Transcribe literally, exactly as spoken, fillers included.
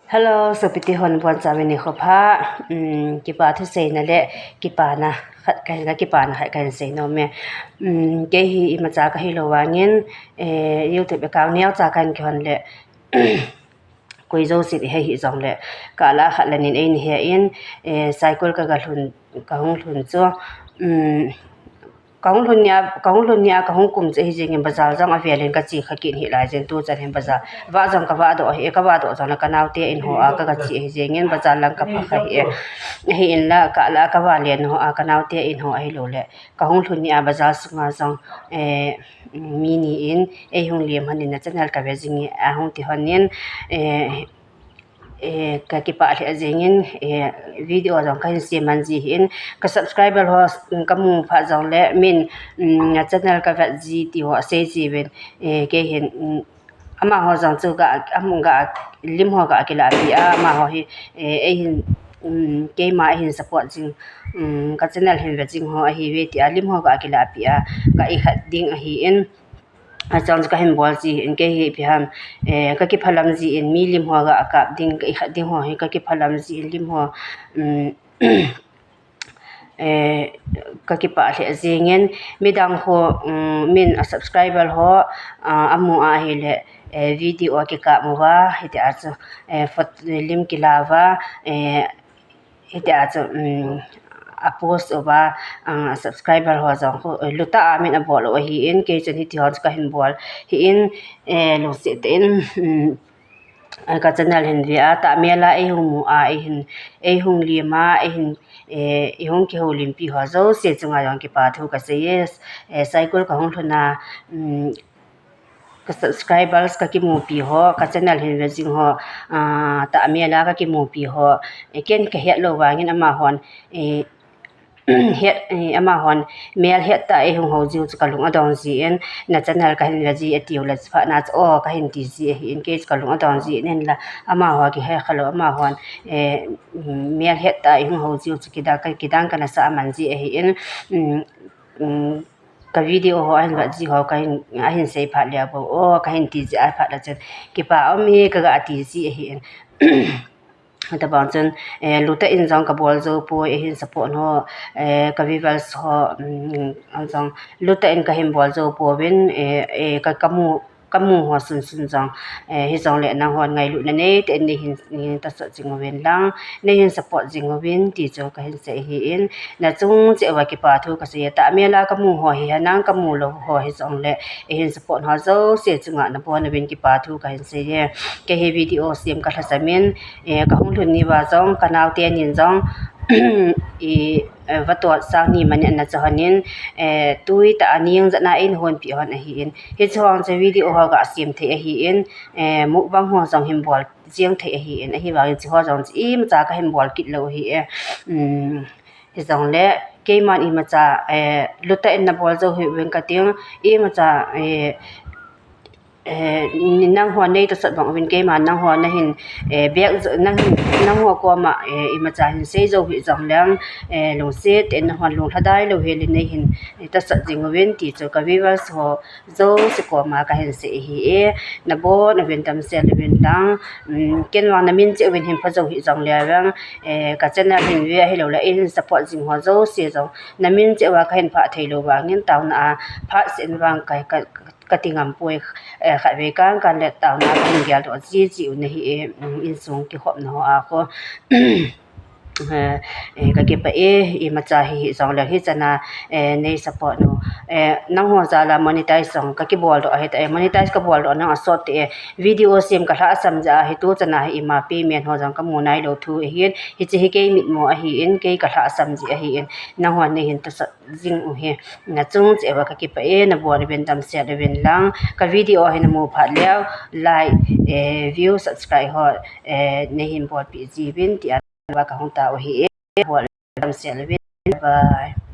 Hello, sopite hon, boncha uvin nikho pha. Um, kipa thu seina le kipana khat kahin, kakipana khat kahin seinom e. Um, kei hi imacha kahilou vangin, eh, YouTube account neocha kahin kihon le, koi jousen ihei hih jongle, kalah khat le ni in eina he in, eh, Saikul kaga lhun, kahung lhun chu, um, kahung lhun nia, kahung lhun nia, kahung kum chu ahi jengin bazar jong avelin kache kha kit hih laiyin tuchan hin bazar. Vah jong kavah doh ahi, kavah doh jongle kanaote in hoa kaga che ahi jengin bazar lang kapha kha hih e. Ahin la, kalah kavah len hoa kanaote in hoa ahilou le, kahung lhun nia bazar sunga jong, eh, mi ni in, eihung lem hon in, na channel kave jing e, ahung ti hon in, eh, eh, kakipah lheh jengin, eh, video jong kahin sem man ji hin, ka subscriber ho, mm, kamu phat jongle, min, mm, na channel kavet ji ti ho asei ji uvin, eh, kei hin, mm, amaho jong chu ga, am, ga, lim ho ga kilah peh a, amaho hi, eh, eihin, um, keima eihin support jing, um, ka channel hin ve jing ho ahiuve tia, lim ho ga kilah peh a, ka ikhat ding ahin, achang chu kahin bol ji in, kei hi ipi ham, eh, kakiphalam ji in, mi lim ho ga kap ding, ka ikhat ding ho hi kakiphalam ji in, lim ho, um, eh, kakipah lheh jengin, midang ho, um, min a subscriber ho, ah, amu ahile, eh, video akikap uva, hitia chu, eh, phot-, lim kila uva, eh, hitia chu, um, a post uva, ah, subscriber ho jong khu, eh, lutah a min abol u ahin, kei chun hiti ho chu kahin bol hih in, eh, lungset tah in, um, eh, ka channel hin ve a, tahmel a eihung mu a, eihin, eihung lem a, eihin, eh, eihung kihoulimpi ho jouse chunga jong kipa thu kasei e. Eh, Saikul kahung lhun a, um, ka subscribers kakimupi ho, ka channel hin ve jing ho, ah, tahmel a kakimupi ho, eh, ken kahet lou vangin amahon, eh, het, eh, amahon mel het tah a eihung hou jiu chu kalung adong jin, na channel kahin ve ji atiu le, phatna chu o kahin ti ji ahin, kei chu kalung adong jin, hinla amaho kihe khalou, amahon, eh, mel het tah a eihung hou jiu chu kidang, ka, kidang kana sa man ji ahin, um, um, ka video ho ahin vet ji ho kahin, ahin sei phat le bou, o kahin ti ji a phat le chun, kipa um e kaga ti ji ahin. Tabang chun, eh, lutah in jong kabol jou poi, eihin support ho, eh, ka viewers ho, um, jong lutah in kahin bol jou pouvin, eh, eh, ka, kamu, kamu ho sunsun jong, eh, hijongle nanghon ngailutna neitah in neihin, neihin tahsan jing uvin lang, neihin support jing uvin ti chu kahin sei ahin, nachung cheh uva kipa thu kasei e, tahmel a kamu ho hi, hinang kamu lou ho hijongle, eihin support ho jouse chunga nabon uvin kipa thu kahin sei e. Kei hi video sem kalhasam in, eh, kahung lhun ni uva jong, kanaote nin jong, i, eh, vatot sang ni mani ana cha hon in, eh, tui tah a ning jat na eina honpeh hon ahin. Hiche ho chu video ho ga sem thei ahin, eh, mukbang ho jong hin bol jeng thei ahin. Ahivangin hiche ho jong chu imacha kahin bol kit lou ahi e. Um, hijongle, keiman imacha, eh, lutah in nabol jou hih uvin kating, imacha, eh, eh, nangho nei tahsan bang uvin keiman nangho nahin, eh, bek, nangho koma, eh, imacha hin sei jou hih jongleng, eh, lungset tah in nangho lunglhadai lou hel in neihin, eh, tahsan jing uvin ti chu ka viewers ho jouse koma kahin sei ahi e, nabon uvin damsel uvin lang, um, ken vang namin cheh uvin hin pha jou hih jongle vang, eh, ka channel hin ve ahilouleh eihin support jing ho jouse jong, namin cheh uva kahin phah thei lou vangin taona a phat sen vang ka, ka, kati ngam poi, eh, khatvei kang kang le taona kahin geldoh jiji u nahi e, um, insung kikhopna ho a khu. Eh, eh, kakipah e, imacha hi, hijongle hichan a, eh, nei support u. Eh, nangho jal a monetize jong kakibol doh ahi tai, eh, monetize kabol doh nang asot tah e, video sem kalhahsam jeh a hi tuchan a hi ima payment ho jong kamu nailou thu ahin, hiche hi kei mitmu ahin, kei kalhahsam jeh ahin, nanghon neihin tahsan jing u hi, nachung cheh uva kakipah e, nabon uvin damsel uvin lang, ka video hi namu phat leh like, eh, view, subscribe ho, eh, neihin bolpeh jiuvin tia kahung tao u ahi e, bol damsel uvin, bye.